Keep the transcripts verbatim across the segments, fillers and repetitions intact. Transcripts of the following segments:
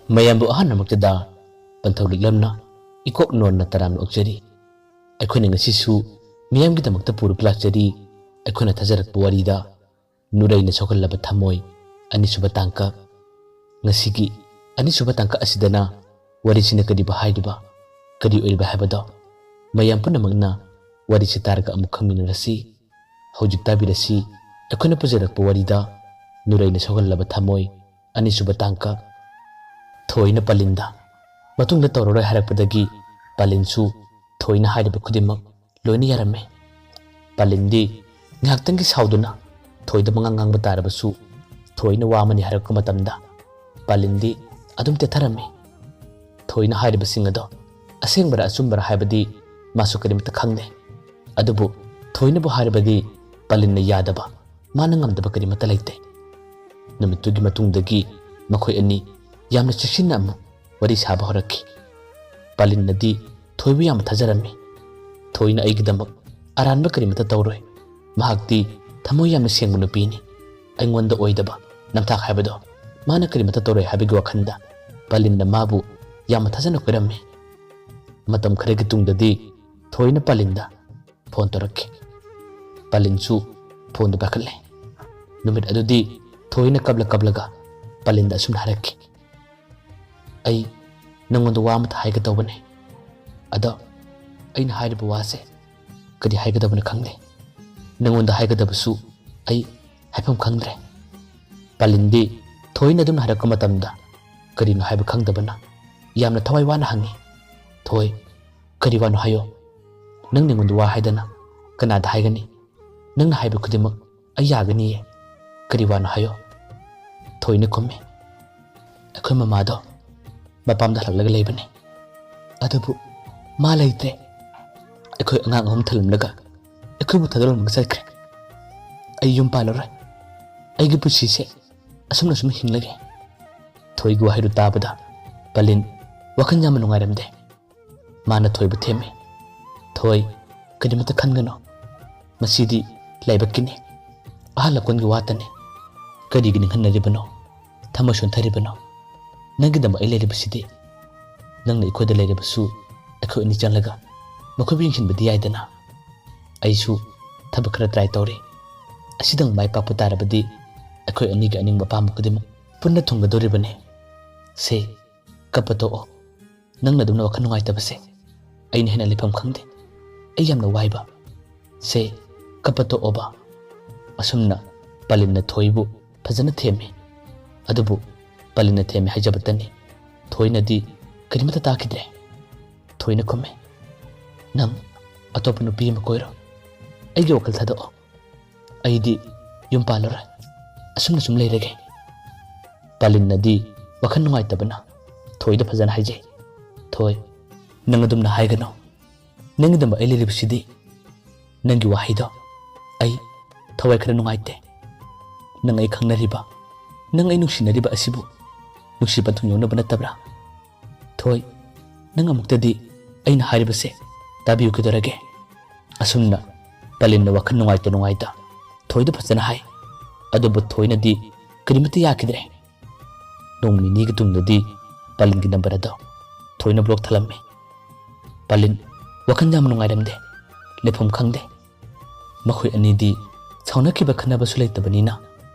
ꯃꯌꯥꯝꯕꯨ ꯑꯍꯥꯟꯕꯃꯛꯇꯗ ꯄꯟꯊꯧ ꯂꯤꯛꯂꯝꯅ ꯏꯀꯣꯛ ꯅꯣꯟꯅ ꯇꯔꯥꯝꯅ ꯑꯣꯛꯆꯔꯤ꯫ ꯑꯩꯈꯣꯏꯅ ꯉꯁꯤꯁꯨ ꯃꯤꯌꯥꯝꯒꯤꯗꯃꯛꯇ ꯄꯨꯔꯛ ꯂꯥꯛꯆꯔꯤ꯫ ꯑꯩꯈꯣꯏꯅ ꯊꯥꯖꯔꯛꯄ ꯋꯥꯔꯤꯗ ꯅꯨꯔꯩꯅ ꯁꯣꯛꯍꯜꯂꯕ ꯊꯃꯣꯏ, ꯑꯅꯤꯁꯨꯕ ꯇꯥꯡꯀꯛ꯫ ꯉꯁꯤꯒꯤ ꯑꯅꯤꯁꯨꯕ ꯇꯥꯡꯀꯛ ꯑꯁꯤꯗꯅ ꯋꯥꯔꯤꯁꯤꯅ ꯀꯔꯤꯕꯨ ꯍꯥꯏꯔꯤꯕ, ꯀꯔꯤ ꯑꯣꯏꯔꯤꯕ ꯍꯥꯏꯕꯗꯣ ꯃꯌꯥꯝ ꯄꯨꯝꯅꯃꯛꯅ ꯋꯥꯔꯤꯁꯤ ꯇꯥꯔꯒ ꯑꯃꯨꯛ ꯈꯪꯃꯤꯟꯅꯔꯁꯤ꯫ ꯍꯧꯖꯤꯛ ꯇꯥꯕꯤꯔꯁꯤ ꯑꯩꯈꯣꯏꯅ ꯄꯨꯖꯔꯛꯄ ꯋꯥꯔꯤꯗ ꯅꯨꯔꯩꯅ ꯁꯣꯛꯍꯜꯂꯕ ꯊꯃꯣꯏ, ꯑꯅꯤꯁꯨꯕ ꯇꯥꯡꯀꯛ꯫ ꯊꯣꯏꯅ ꯄꯥꯂꯤꯟꯗ ꯃꯇꯨꯡꯗ ꯇꯧꯔꯔꯣꯏ ꯍꯥꯏꯔꯛꯄꯗꯒꯤ ꯄꯥꯂꯤꯟꯁꯨ ꯊꯣꯏꯅ ꯍꯥꯏꯔꯤꯕ ꯈꯨꯗꯤꯡꯃꯛ ꯂꯣꯏꯅ ꯌꯥꯔꯝꯃꯤ꯫ ꯄꯥꯂꯤꯟꯗꯤ ꯉꯥꯏꯍꯥꯛꯇꯪꯒꯤ ꯁꯥꯎꯗꯨꯅ ꯊꯣꯏꯗ ꯃꯉꯥꯡ ꯉꯥꯡꯕ ꯇꯥꯔꯕꯁꯨ, ꯊꯣꯏꯅ ꯋꯥ ꯑꯃꯅꯤ ꯍꯥꯏꯔꯛꯄ ꯃꯇꯝꯗ ꯄꯥꯂꯤꯟꯗꯤ ꯑꯗꯨꯝ ꯇꯦꯊꯔꯝꯃꯤ꯫ ꯊꯣꯏꯅ ꯍꯥꯏꯔꯤꯕꯁꯤꯡ ꯑꯗꯣ ꯑꯁꯦꯡꯕꯔ ꯑꯆꯨꯝꯕꯔ ꯍꯥꯏꯕꯗꯤ ꯃꯥꯁꯨ ꯀꯔꯤꯃꯠꯇ ꯈꯪꯗꯦ꯫ ꯑꯗꯨꯕꯨ ꯊꯣꯏꯅꯕꯨ ꯍꯥꯏꯔꯕꯗꯤ ꯄꯥꯂꯤꯟꯅ ꯌꯥꯗꯕ, ꯃꯥꯅ ꯉꯝꯗꯕ ꯀꯔꯤꯃꯠꯇ ꯂꯩꯇꯦ꯫ ꯅꯨꯃꯤꯠꯇꯨꯒꯤ ꯃꯇꯨꯡꯗꯒꯤ ꯃꯈꯣꯏ ꯑꯅꯤ ꯌꯥꯝꯅ ꯆꯦꯛꯁꯤꯟꯅ ꯑꯃꯨꯛ ꯋꯥꯔꯤ ꯁꯥꯕ ꯍꯧꯔꯛꯈꯤ꯫ ꯄꯥꯂꯤꯟꯅꯗꯤ ꯊꯣꯏꯕꯨ ꯌꯥꯝꯅ ꯊꯥꯖꯔꯝꯃꯤ꯫ "ꯊꯣꯏꯅ ꯑꯩꯒꯤꯗꯃꯛ ꯑꯔꯥꯟꯕ ꯀꯔꯤꯃꯠꯇ ꯇꯧꯔꯣꯏ꯫ ꯃꯍꯥꯛꯇꯤ ꯊꯃꯣꯏ ꯌꯥꯝꯅ ꯁꯦꯡꯕ ꯅꯨꯄꯤꯅꯤ꯫ ꯑꯩꯉꯣꯟꯗ ꯑꯣꯏꯗꯕ ꯅꯝꯊꯥꯛ ꯍꯥꯏꯕꯗꯣ ꯃꯥꯅ ꯀꯔꯤꯃꯠꯇ ꯇꯧꯔꯣꯏ" ꯍꯥꯏꯕꯒꯤ ꯋꯥꯈꯜꯗ ꯄꯥꯂꯤꯟꯅ ꯃꯥꯕꯨ ꯌꯥꯝꯅ ꯊꯥꯖꯅ ꯀꯣꯏꯔꯝꯃꯤ꯫ ꯃꯇꯝ ꯈꯔꯒꯤ ꯇꯨꯡꯗꯗꯤ ꯊꯣꯏꯅ ꯄꯥꯂꯤꯟꯗ ꯐꯣꯟ ꯇꯧꯔꯛꯈꯤ꯫ ꯄꯥꯂꯤꯟꯁꯨ ꯐꯣꯟꯗꯨ ꯄꯥꯏꯈꯠꯂꯦ꯫ ꯅꯨꯃꯤꯠ ꯑꯗꯨꯗꯤ ꯊꯣꯏꯅ ꯀꯞꯂ ꯀꯞꯂꯒ ꯄꯥꯂꯤꯟꯗ ꯑꯁꯨꯝꯅ ꯍꯥꯏꯔꯛꯈꯤ, "ꯑꯩ ꯅꯪꯉꯣꯟꯗ ꯋꯥ ꯑꯃꯇ ꯍꯥꯏꯒꯦ ꯇꯧꯕꯅꯦ꯫ ꯑꯗꯣ ꯑꯩꯅ ꯍꯥꯏꯔꯤꯕ ꯋꯥꯁꯦ ꯀꯔꯤ ꯍꯥꯏꯒꯗꯕꯅꯣ ꯈꯪꯗꯦ꯫ ꯅꯪꯉꯣꯟꯗ ꯍꯥꯏꯒꯗꯕꯁꯨ ꯑꯩ ꯍꯥꯏꯐꯝ ꯈꯪꯗ꯭ꯔꯦ꯫" ꯄꯥꯂꯤꯟꯗꯤ ꯊꯣꯏꯅ ꯑꯗꯨꯝ ꯍꯥꯏꯔꯛꯄ ꯃꯇꯝꯗ ꯀꯔꯤꯅꯣ ꯍꯥꯏꯕ ꯈꯪꯗꯕꯅ ꯌꯥꯝꯅ ꯊꯋꯥꯏ ꯋꯥꯅ ꯍꯪꯉꯤ, "ꯊꯣꯏ, ꯀꯔꯤ ꯋꯥꯅꯣ ꯍꯥꯏꯌꯣ꯫ ꯅꯪꯅ ꯑꯩꯉꯣꯟꯗ ꯋꯥ ꯍꯥꯏꯗꯅ ꯀꯅꯥꯗ ꯍꯥꯏꯒꯅꯤ? ꯅꯪꯅ ꯍꯥꯏꯕ ꯈꯨꯗꯤꯡꯃꯛ ꯑꯩ ꯌꯥꯒꯅꯤꯌꯦ꯫ ꯀꯔꯤ ꯋꯥꯅꯣ ꯍꯥꯏꯌꯣ?" ꯊꯣꯏꯅ ꯈꯨꯝꯃꯤ, "ꯑꯩꯈꯣꯏ ꯃꯃꯥꯗꯣ ꯃꯄꯥꯝꯗ ꯍꯜꯂꯛꯂꯒ ꯂꯩꯕꯅꯤ꯫ ꯑꯗꯨꯕꯨ ꯃꯥ ꯂꯩꯇ꯭ꯔꯦ꯫ ꯑꯩꯈꯣꯏ ꯑꯉꯥꯡ ꯑꯍꯨꯝ ꯊꯜꯂꯝꯂꯒ ꯑꯩꯈꯣꯏꯕꯨ ꯊꯥꯗꯣꯛꯂꯝꯂꯒ ꯆꯠꯈ꯭ꯔꯦ꯫ ꯑꯩ ꯌꯨꯝ ꯄꯥꯜꯂꯔꯣꯏ꯫ ꯑꯩꯒꯤ ꯄꯨꯟꯁꯤꯁꯦ ꯑꯁꯨꯝꯅ ꯁꯨꯝ ꯍꯤꯡꯂꯒꯦ꯫" ꯊꯣꯏꯒꯤ ꯋꯥꯍꯩꯗꯨ ꯇꯥꯕꯗ ꯄꯥꯂꯤꯟ ꯋꯥꯈꯜ ꯌꯥꯝꯅ ꯅꯨꯡꯉꯥꯏꯔꯝꯗꯦ꯫ ꯃꯥꯅ ꯊꯣꯏꯕꯨ ꯊꯦꯝꯃꯤ, "ꯊꯣꯏ, ꯀꯔꯤꯃꯠꯇ ꯈꯟꯒꯅꯨ꯫ ꯃꯁꯤꯗꯤ ꯂꯥꯏꯕꯛꯀꯤꯅꯤ, ꯑꯍꯜ ꯂꯀꯣꯟꯒꯤ ꯋꯥꯇꯅꯤ꯫ ꯀꯔꯤꯒꯤ ꯅꯤꯡꯍꯟꯅꯔꯤꯕꯅꯣ, ꯊꯃꯣꯏ ꯁꯣꯟꯊꯔꯤꯕꯅꯣ? ꯅꯪꯒꯤꯗꯃꯛ ꯑꯩ ꯂꯩꯔꯤꯕꯁꯤꯗꯤ꯫ ꯅꯪꯅ ꯑꯩꯈꯣꯏꯗ ꯂꯩꯔꯕꯁꯨ ꯑꯩꯈꯣꯏ ꯑꯅꯤ ꯆꯪꯂꯒ ꯃꯈꯣꯏꯕꯨ ꯌꯦꯡꯁꯤꯟꯕꯗꯤ ꯌꯥꯏꯗꯅ꯫ ꯑꯩꯁꯨ ꯊꯕꯛ ꯈꯔ ꯇ꯭ꯔꯥꯏ ꯇꯧꯔꯤ꯫ ꯑꯁꯤꯗꯪ ꯃꯥꯏ ꯄꯥꯛꯄ ꯇꯥꯔꯕꯗꯤ ꯑꯩꯈꯣꯏ ꯑꯅꯤꯒꯤ ꯑꯅꯤꯡꯕ ꯑꯄꯥꯝꯕ ꯈꯨꯗꯤꯡꯃꯛ ꯄꯨꯟꯅ ꯊꯨꯡꯒꯗꯧꯔꯤꯕꯅꯤ꯫ ꯁꯦ, ꯀꯞꯄ ꯇꯣꯛꯑꯣ꯫ ꯅꯪꯅ ꯑꯗꯨꯝꯅ ꯋꯥꯈꯜ ꯅꯨꯡꯉꯥꯏꯇꯕꯁꯦ ꯑꯩꯅ ꯍꯦꯟꯅ ꯂꯩꯐꯝ ꯈꯪꯗꯦ꯫ ꯑꯩ ꯌꯥꯝꯅ ꯋꯥꯏꯕ꯫ ꯁꯦ, ꯀꯞꯄ ꯇꯣꯛꯑꯣꯕ꯫ ꯑꯁꯨꯝꯅ ꯄꯥꯂꯤꯟꯅ ꯊꯣꯏꯕꯨ ꯐꯖꯅ ꯊꯦꯝꯃꯤ꯫ ꯑꯗꯨꯕꯨ ꯄꯥꯂꯤꯟꯅ ꯊꯦꯝꯃꯤ ꯍꯥꯏꯖꯕꯇꯅꯤ꯫ ꯊꯣꯏꯅꯗꯤ ꯀꯔꯤꯃꯠꯇ ꯇꯥꯈꯤꯗ꯭ꯔꯦ꯫ ꯊꯣꯏꯅ ꯈꯨꯝꯃꯤ, "ꯅꯪ ꯑꯇꯣꯞꯄ ꯅꯨꯄꯤ ꯑꯃ ꯀꯣꯏꯔꯣ꯫ ꯑꯩꯒꯤ ꯋꯥꯈꯜ ꯊꯥꯗꯣꯛꯑꯣ꯫ ꯑꯩꯗꯤ ꯌꯨꯝ ꯄꯥꯜꯂꯔꯣꯏ꯫ ꯑꯁꯨꯝꯅ ꯁꯨꯝ ꯂꯩꯔꯒꯦ꯫" ꯄꯥꯂꯤꯟꯅꯗꯤ ꯋꯥꯈꯜ ꯅꯨꯡꯉꯥꯏꯇꯕꯅ ꯊꯣꯏꯗ ꯐꯖꯅ ꯍꯥꯏꯖꯩ, "ꯊꯣꯏ, ꯅꯪ ꯑꯗꯨꯝꯅ ꯍꯥꯏꯒꯅꯨ꯫ ꯅꯪꯒꯤꯗꯃꯛ ꯑꯩ ꯂꯩꯔꯤꯕꯁꯤꯗꯤ꯫" "ꯅꯪꯒꯤ ꯋꯥꯍꯩꯗꯣ ꯑꯩ ꯊꯋꯥꯏ ꯈꯔ ꯅꯨꯡꯉꯥꯏꯇꯦ꯫ ꯅꯪ ꯑꯩ ꯈꯪꯅꯔꯤꯕ, ꯅꯪ ꯑꯩ ꯅꯨꯡꯁꯤꯅꯔꯤꯕ ꯑꯁꯤꯕꯨ ꯅꯨꯡꯁꯤ ꯄꯟꯊꯨꯡ ꯌꯧꯅꯕ ꯅꯠꯇꯕ꯭ꯔꯥ? ꯊꯣꯏ, ꯅꯪ ꯑꯃꯨꯛꯇꯗꯤ ꯑꯩꯅ ꯍꯥꯏꯔꯤꯕꯁꯦ ꯇꯥꯕꯤꯌꯨ ꯀꯩꯗꯧꯔꯒꯦ?" ꯑꯁꯨꯝꯅ ꯄꯥꯂꯤꯟꯅ ꯋꯥꯈꯜ ꯅꯨꯡꯉꯥꯏꯇ ꯅꯨꯡꯉꯥꯏꯇ ꯊꯣꯏꯗ ꯐꯖꯅ ꯍꯥꯏ꯫ ꯑꯗꯨꯕꯨ ꯊꯣꯏꯅꯗꯤ ꯀꯔꯤꯃꯠꯇ ꯌꯥꯈꯤꯗ꯭ꯔꯦ꯫ ꯅꯣꯡ ꯅꯤꯅꯤꯒꯤ ꯇꯨꯡꯗꯗꯤ ꯄꯥꯂꯤꯟꯒꯤ ꯅꯝꯕꯔ ꯑꯗꯣ ꯊꯣꯏꯅ ꯕ꯭ꯂꯣꯛ ꯊꯜꯂꯝꯃꯤ꯫ ꯄꯥꯂꯤꯟ ꯋꯥꯈꯜ ꯌꯥꯝ ꯅꯨꯡꯉꯥꯏꯔꯝꯗꯦ, ꯂꯩꯐꯝ ꯈꯪꯗꯦ꯫ ꯃꯈꯣꯏ ꯑꯅꯤꯗꯤ ꯁꯥꯎꯅꯈꯤꯕ ꯈꯠꯅꯕꯁꯨ ꯂꯩꯇꯕꯅꯤꯅ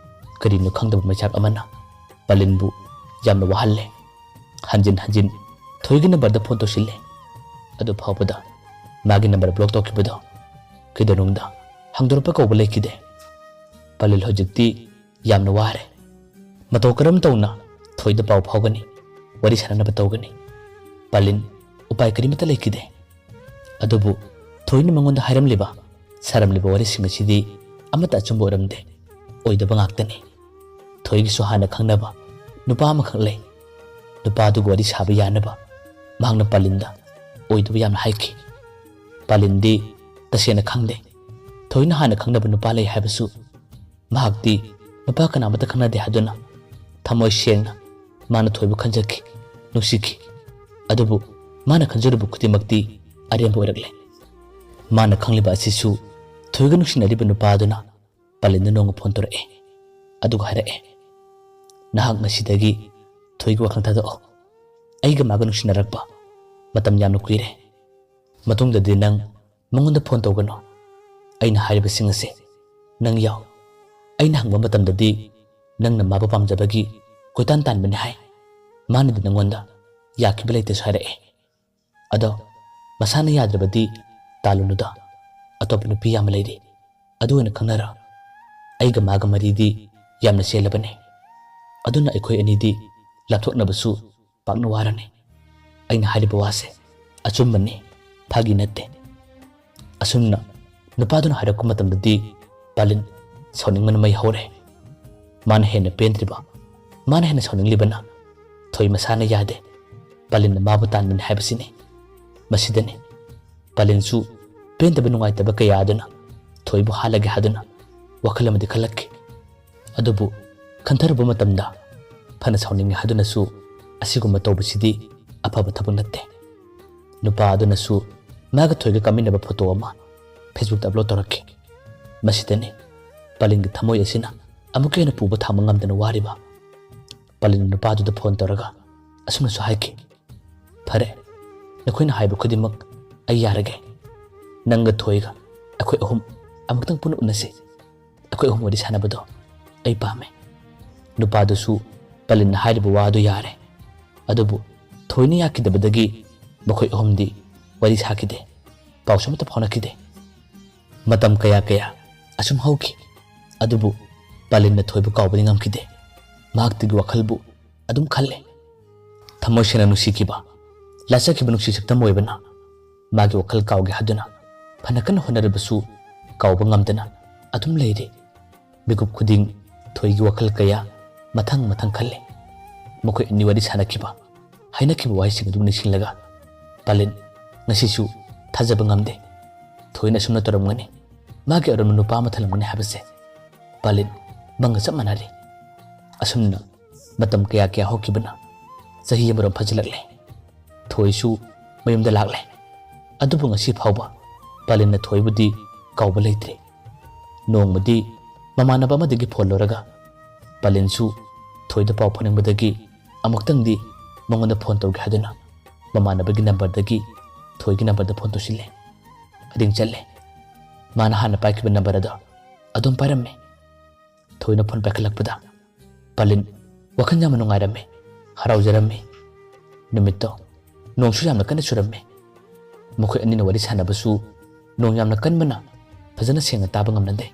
ꯀꯔꯤꯅꯣ ꯈꯪꯗꯕ ꯃꯩꯆꯥꯛ ꯑꯃꯅ ꯄꯥꯂꯤꯟꯕꯨ ꯌꯥꯝꯅ ꯋꯥꯍꯜꯂꯦ꯫ ꯍꯟꯖꯤꯟ ꯍꯟꯖꯤꯟ ꯊꯣꯏꯒꯤ ꯅꯝꯕꯔꯗ ꯐꯣꯟ ꯇꯧꯁꯤꯜꯂꯦ꯫ ꯑꯗꯨ ꯐꯥꯎꯕꯗ ꯃꯥꯒꯤ ꯅꯝꯕꯔ ꯕ꯭ꯂꯣꯛ ꯇꯧꯈꯤꯕꯗꯣ ꯀꯩꯗꯧꯅꯨꯡꯗ ꯍꯥꯡꯗꯣꯔꯛꯄ ꯀꯧꯕ ꯂꯩꯈꯤꯗꯦ꯫ ꯄꯥꯂꯤꯟ ꯍꯧꯖꯤꯛꯇꯤ ꯌꯥꯝꯅ ꯋꯥꯔꯦ꯫ ꯃꯇꯧ ꯀꯔꯝ ꯇꯧꯅ ꯊꯣꯏꯗ ꯄꯥꯎ ꯐꯥꯎꯒꯅꯤ, ꯋꯥꯔꯤ ꯁꯥꯟꯅꯅꯕ ꯇꯧꯒꯅꯤ? ꯄꯥꯂꯤꯟ ꯎꯄꯥꯏ ꯀꯔꯤꯃꯠꯇ ꯂꯩꯈꯤꯗꯦ꯫ ꯑꯗꯨꯕꯨ ꯊꯣꯏꯅ ꯃꯉꯣꯟꯗ ꯍꯥꯏꯔꯝꯂꯤꯕ, ꯁꯥꯔꯝꯂꯤꯕ ꯋꯥꯔꯤꯁꯤꯡ ꯑꯁꯤꯗꯤ ꯑꯃꯠꯇ ꯑꯆꯨꯝꯕ ꯑꯣꯏꯔꯝꯗꯦ, ꯑꯣꯏꯗꯕ ꯉꯥꯛꯇꯅꯤ꯫ ꯊꯣꯏꯒꯤꯁꯨ ꯍꯥꯟꯅ ꯈꯪꯅꯕ ꯅꯨꯄꯥ ꯑꯃꯈꯛ ꯂꯩ꯫ ꯅꯨꯄꯥꯗꯨꯒ ꯋꯥꯔꯤ ꯁꯥꯕ ꯌꯥꯅꯕ ꯃꯍꯥꯛꯅ ꯄꯥꯂꯤꯟꯗ ꯑꯣꯏꯗꯕ ꯌꯥꯝꯅ ꯍꯥꯏꯈꯤ꯫ ꯄꯥꯂꯤꯟꯗꯤ ꯇꯁꯦꯡꯅ ꯈꯪꯗꯦ꯫ ꯊꯣꯏꯅ ꯍꯥꯟꯅ ꯈꯪꯅꯕ ꯅꯨꯄꯥ ꯂꯩ ꯍꯥꯏꯕꯁꯨ ꯃꯍꯥꯛꯇꯤ ꯅꯨꯄꯥ ꯀꯅꯥꯃꯠꯇ ꯈꯪꯅꯗꯦ ꯍꯥꯏꯗꯨꯅ ꯊꯃꯣꯏ ꯁꯦꯡꯅ ꯃꯥꯅ ꯊꯣꯏꯕꯨ ꯈꯟꯖꯈꯤ, ꯅꯨꯡꯁꯤꯈꯤ꯫ ꯑꯗꯨꯕꯨ ꯃꯥꯅ ꯈꯟꯖꯔꯨꯕ ꯈꯨꯗꯤꯡꯃꯛꯇꯤ ꯑꯔꯦꯝꯕ ꯑꯣꯏꯔꯛꯂꯦ꯫ ꯃꯥꯅ ꯈꯪꯂꯤꯕ ꯑꯁꯤꯁꯨ ꯊꯣꯏꯒ ꯅꯨꯡꯁꯤꯅꯔꯤꯕ ꯅꯨꯄꯥ ꯑꯗꯨꯅ ꯄꯥꯂꯤꯟꯗ ꯅꯣꯡꯃ ꯐꯣꯟ ꯇꯧꯔꯛꯑꯦ꯫ ꯑꯗꯨꯒ ꯍꯥꯏꯔꯛꯑꯦ, "ꯅꯍꯥꯛ ꯉꯁꯤꯗꯒꯤ ꯊꯣꯏꯒꯤ ꯋꯥꯈꯜ ꯊꯥꯗꯣꯛꯑꯣ꯫ ꯑꯩꯒ ꯃꯥꯒ ꯅꯨꯡꯁꯤꯅꯔꯛꯄ ꯃꯇꯝ ꯌꯥꯝꯅ ꯀꯨꯏꯔꯦ꯫ ꯃꯇꯨꯡꯗꯗꯤ ꯅꯪ ꯃꯉꯣꯟꯗ ꯐꯣꯟ ꯇꯧꯒꯅꯨ꯫ ꯑꯩꯅ ꯍꯥꯏꯔꯤꯕꯁꯤꯡ ꯑꯁꯦ ꯅꯪ ꯌꯥꯎ꯫ ꯑꯩꯅ ꯍꯪꯕ ꯃꯇꯝꯗꯗꯤ ꯅꯪꯅ ꯃꯥꯕꯨ ꯄꯥꯝꯖꯕꯒꯤ ꯀꯣꯏꯇꯥꯟ ꯇꯥꯟꯕꯅꯤ ꯍꯥꯏ꯫ ꯃꯥꯅꯗꯤ ꯅꯪꯉꯣꯟꯗ ꯌꯥꯈꯤꯕ ꯂꯩꯇꯦꯁꯨ ꯍꯥꯏꯔꯛꯑꯦ꯫ ꯑꯗꯣ ꯃꯁꯥꯅ ꯌꯥꯗ꯭ꯔꯕꯗꯤ ꯇꯥꯜꯂꯨꯅꯨꯗ꯫ ꯑꯇꯣꯞꯄ ꯅꯨꯄꯤ ꯌꯥꯝꯅ ꯂꯩꯔꯤ꯫ ꯑꯗꯨ ꯑꯣꯏꯅ ꯈꯪꯅꯔꯣ꯫ ꯑꯩꯒ ꯃꯥꯒ ꯃꯔꯤꯗꯤ ꯌꯥꯝꯅ ꯆꯦꯜꯂꯕꯅꯤ꯫ ꯑꯗꯨꯅ ꯑꯩꯈꯣꯏ ꯑꯅꯤꯗꯤ ꯂꯥꯞꯊꯣꯛꯅꯕꯁꯨ ꯄꯥꯛꯅ ꯋꯥꯔꯅꯤ꯫ ꯑꯩꯅ ꯍꯥꯏꯔꯤꯕ ꯋꯥꯁꯦ ꯑꯆꯨꯝꯕꯅꯤ, ꯐꯥꯒꯤ ꯅꯠꯇꯦ꯫ ꯑꯁꯨꯝꯅ ꯅꯨꯄꯥꯗꯨꯅ ꯍꯥꯏꯔꯛꯄ ꯃꯇꯝꯗꯗꯤ ꯄꯥꯂꯤꯟ ꯁꯥꯎꯅꯤꯡꯕꯅ ꯃꯩ ꯍꯧꯔꯦ꯫ ꯃꯥꯅ ꯍꯦꯟꯅ ꯄꯦꯟꯗ꯭ꯔꯤꯕ, ꯃꯥꯅ ꯍꯦꯟꯅ ꯁꯥꯎꯅꯤꯡꯂꯤꯕꯅ ꯊꯣꯏ ꯃꯁꯥꯅ ꯌꯥꯗꯦ, ꯄꯥꯂꯤꯟꯅ ꯃꯥꯕꯨ ꯇꯥꯟꯕꯅꯤ ꯍꯥꯏꯕꯁꯤꯅꯤ꯫ ꯃꯁꯤꯗꯅꯤ ꯄꯥꯂꯤꯟꯁꯨ ꯄꯦꯟꯗꯕ ꯅꯨꯡꯉꯥꯏꯇꯕ ꯀꯌꯥ ꯑꯗꯨꯅ ꯊꯣꯏꯕꯨ ꯍꯥꯠꯂꯒꯦ ꯍꯥꯏꯗꯨꯅ ꯋꯥꯈꯜ ꯑꯃꯗꯤ ꯈꯜꯂꯛꯈꯤ꯫ ꯑꯗꯨꯕꯨ ꯈꯟꯊꯔꯨꯕ ꯃꯇꯝꯗ ꯐꯅ ꯁꯥꯎꯅꯤꯡꯉꯦ ꯍꯥꯏꯗꯨꯅꯁꯨ ꯑꯁꯤꯒꯨꯝꯕ ꯇꯧꯕꯁꯤꯗꯤ ꯑꯐꯕ ꯊꯕꯛ ꯅꯠꯇꯦ꯫ ꯅꯨꯄꯥ ꯑꯗꯨꯅꯁꯨ ꯃꯥꯒ ꯊꯣꯏꯒ ꯀꯥꯃꯤꯟꯅꯕ ꯐꯣꯇꯣ ꯑꯃ Facebookꯇ upload ꯇꯧꯔꯛꯈꯤ꯫ ꯃꯁꯤꯗꯅꯤ ꯄꯥꯂꯤꯟꯒꯤ ꯊꯃꯣꯏ ꯑꯁꯤꯅ ꯑꯃꯨꯛꯀ ꯍꯦꯟꯅ ꯄꯨꯕ ꯊꯥꯡꯕ ꯉꯝꯗꯅ ꯋꯥꯔꯤꯕ꯫ ꯄꯥꯂꯤꯟꯅ ꯅꯨꯄꯥꯗꯨꯗ ꯐꯣꯟ ꯇꯧꯔꯒ ꯑꯁꯨꯝꯅꯁꯨ ꯍꯥꯏꯈꯤ, "ꯐꯔꯦ, ꯅꯈꯣꯏꯅ ꯍꯥꯏꯕ ꯈꯨꯗꯤꯡꯃꯛ ꯑꯩ ꯌꯥꯔꯒꯦ꯫ ꯅꯪꯒ ꯊꯣꯏꯒ ꯑꯩꯈꯣꯏ ꯑꯍꯨꯝ ꯑꯃꯨꯛꯇꯪ ꯄꯨꯟꯅ ꯎꯅꯁꯤ꯫ ꯑꯩꯈꯣꯏ ꯑꯍꯨꯝ ꯋꯥꯔꯤ ꯁꯥꯟꯅꯕꯗꯣ ꯑꯩ ꯄꯥꯝꯃꯦ꯫" ꯅꯨꯄꯥꯗꯨꯁꯨ ꯄꯥꯂꯤꯟꯅ ꯍꯥꯏꯔꯤꯕ ꯋꯥꯗꯨ ꯌꯥꯔꯦ꯫ ꯑꯗꯨꯕꯨ ꯊꯣꯏꯅ ꯌꯥꯈꯤꯗꯕꯗꯒꯤ ꯃꯈꯣꯏ ꯑꯍꯨꯝꯗꯤ ꯋꯥꯔꯤ ꯁꯥꯈꯤꯗꯦ, ꯄꯥꯎꯁꯨ ꯑꯃꯠꯇ ꯐꯥꯎꯅꯈꯤꯗꯦ꯫ ꯃꯇꯝ ꯀꯌꯥ ꯀꯌꯥ ꯑꯁꯨꯝ ꯍꯧꯈꯤ꯫ ꯑꯗꯨꯕꯨ ꯄꯥꯂꯤꯟꯅ ꯊꯣꯏꯕꯨ ꯀꯥꯎꯕꯗꯤ ꯉꯝꯈꯤꯗꯦ꯫ ꯃꯍꯥꯛꯇꯒꯤ ꯋꯥꯈꯜꯕꯨ ꯑꯗꯨꯝ ꯈꯜꯂꯦ꯫ ꯊꯃꯣꯏ ꯁꯦꯡꯅ ꯅꯨꯡꯁꯤꯈꯤꯕ, ꯂꯥꯠꯆꯈꯤꯕ ꯅꯨꯡꯁꯤ ꯁꯛꯇꯝ ꯑꯣꯏꯕꯅ ꯃꯥꯒꯤ ꯋꯥꯈꯜ ꯀꯥꯎꯒꯦ ꯍꯥꯏꯗꯨꯅ ꯐꯅ ꯀꯟꯅ ꯍꯣꯠꯅꯔꯕꯁꯨ ꯀꯥꯎꯕ ꯉꯝꯗꯅ ꯑꯗꯨꯝ ꯂꯩꯔꯦ꯫ ꯃꯤꯀꯨꯞ ꯈꯨꯗꯤꯡ ꯊꯣꯏꯒꯤ ꯋꯥꯈꯜ ꯀꯌꯥ ꯃꯊꯪ ꯃꯊꯪ ꯈꯜꯂꯦ꯫ ꯃꯈꯣꯏ ꯑꯅꯤ ꯋꯥꯔꯤ ꯁꯥꯟꯅꯈꯤꯕ, ꯍꯥꯏꯅꯈꯤꯕ ꯋꯥꯍꯩꯁꯤꯡ ꯑꯗꯨ ꯅꯤꯡꯁꯤꯡꯂꯒ ꯄꯥꯂꯤꯟ ꯉꯁꯤꯁꯨ ꯊꯥꯖꯕ ꯉꯝꯗꯦ꯫ ꯊꯣꯏꯅ ꯑꯁꯨꯝꯅ ꯇꯧꯔꯝꯒꯅꯤ, ꯃꯥꯒꯤ ꯑꯔꯨꯝꯕ ꯅꯨꯄꯥ ꯑꯃ ꯊꯜꯂꯝꯒꯅꯤ ꯍꯥꯏꯕꯁꯦ ꯄꯥꯂꯤꯟ ꯃꯪꯒ ꯆꯞ ꯃꯥꯟꯅꯔꯦ꯫ ꯑꯁꯨꯝꯅ ꯃꯇꯝ ꯀꯌꯥ ꯀꯌꯥ ꯍꯧꯈꯤꯕꯅ ꯆꯍꯤ ꯑꯃꯔꯣꯝ ꯐꯥꯖꯤꯜꯂꯛꯂꯦ꯫ ꯊꯣꯏꯁꯨ ꯃꯌꯨꯝꯗ ꯂꯥꯛꯂꯦ꯫ ꯑꯗꯨꯕꯨ ꯉꯁꯤ ꯐꯥꯎꯕ ꯄꯥꯂꯤꯟꯅ ꯊꯣꯏꯕꯨꯗꯤ ꯀꯥꯎꯕ ꯂꯩꯇ꯭ꯔꯦ꯫ ꯅꯣꯡꯃꯗꯤ ꯃꯃꯥꯟꯅꯕ ꯑꯃꯗꯒꯤ ꯐꯣꯟ ꯂꯧꯔꯒ ꯄꯥꯂꯤꯟꯁꯨ ꯊꯣꯏꯗ ꯄꯥꯎ ꯐꯥꯎꯅꯤꯡꯕꯗꯒꯤ ꯑꯃꯨꯛꯇꯪꯗꯤ ꯃꯉꯣꯟꯗ ꯐꯣꯟ ꯇꯧꯒꯦ ꯍꯥꯏꯗꯨꯅ ꯃꯃꯥꯟꯅꯕꯒꯤ ꯅꯝꯕꯔꯗꯒꯤ ꯊꯣꯏꯒꯤ ꯅꯝꯕꯔꯗ ꯐꯣꯟ ꯇꯧꯁꯤꯜꯂꯦ꯫ ꯔꯤꯡ ꯆꯠꯂꯦ꯫ ꯃꯥꯅ ꯍꯥꯟꯅ ꯄꯥꯏꯈꯤꯕ ꯅꯝꯕꯔ ꯑꯗꯣ ꯑꯗꯨꯝ ꯄꯥꯏꯔꯝꯃꯦ꯫ ꯊꯣꯏꯅ ꯐꯣꯟ ꯄꯥꯏꯈꯠꯂꯛꯄꯗ ꯄꯂꯤꯟ ꯋꯥꯈꯜ ꯌꯥꯝꯅ ꯅꯨꯡꯉꯥꯏꯔꯝꯃꯤ, ꯍꯔꯥꯎꯖꯔꯝꯃꯤ꯫ ꯅꯨꯃꯤꯠꯇꯣ ꯅꯣꯡꯁꯨ ꯌꯥꯝꯅ ꯀꯟꯅ ꯆꯨꯔꯝꯃꯤ꯫ ꯃꯈꯣꯏ ꯑꯅꯤꯅ ꯋꯥꯔꯤ ꯁꯥꯟꯅꯕꯁꯨ ꯅꯣꯡ ꯌꯥꯝꯅ ꯀꯟꯕꯅ ꯐꯖꯅ ꯁꯦꯡꯅ ꯇꯥꯕ ꯉꯝꯅꯗꯦ꯫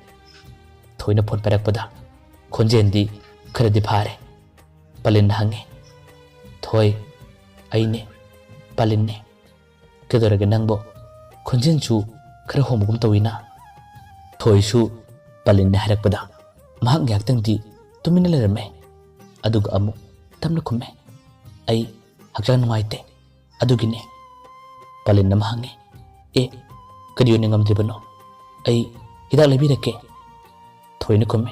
ꯊꯣꯏꯅ ꯐꯣꯟ ꯄꯥꯏꯔꯛꯄꯗ ꯈꯣꯟꯖꯦꯜꯗꯤ ꯈꯔꯗꯤ ꯐꯥꯔꯦ꯫ ꯄꯂꯤꯟꯅ ꯍꯪꯉꯤ, "ꯊꯣꯏ, ꯑꯩꯅꯦ, ꯄꯂꯤꯟꯅꯦ꯫ ꯀꯩꯗꯧꯔꯒꯦ ꯅꯪꯕꯣ? ꯈꯣꯟꯖꯦꯜꯁꯨ ꯈꯔ ꯍꯣꯡꯕꯒꯨꯝ ꯇꯧꯏꯅ?" ꯊꯣꯏꯁꯨ ꯄꯂꯤꯟꯅ ꯍꯥꯏꯔꯛꯄꯗ ꯃꯍꯥꯛ ꯉꯥꯏꯍꯥꯛꯇꯪꯗꯤ ꯇꯨꯃꯤꯟꯅ ꯂꯩꯔꯝꯃꯦ꯫ ꯑꯗꯨꯒ ꯑꯃꯨꯛ ꯇꯞꯅ ꯈꯨꯝꯃꯦ, "ꯑꯩ ꯍꯛꯆꯥꯡ ꯅꯨꯡꯉꯥꯏꯇꯦ, ꯑꯗꯨꯒꯤꯅꯦ꯫" ꯄꯂꯤꯟ ꯑꯃ ꯍꯪꯉꯦ, "ꯑꯦ, ꯀꯔꯤ ꯑꯣꯏꯅ ꯉꯝꯗ꯭ꯔꯤꯕꯅꯣ? ꯑꯩ ꯍꯤꯗꯥꯛ ꯂꯩꯕꯤꯔꯛꯀꯦ꯫" ꯊꯣꯏꯅ ꯈꯨꯝꯃꯦ,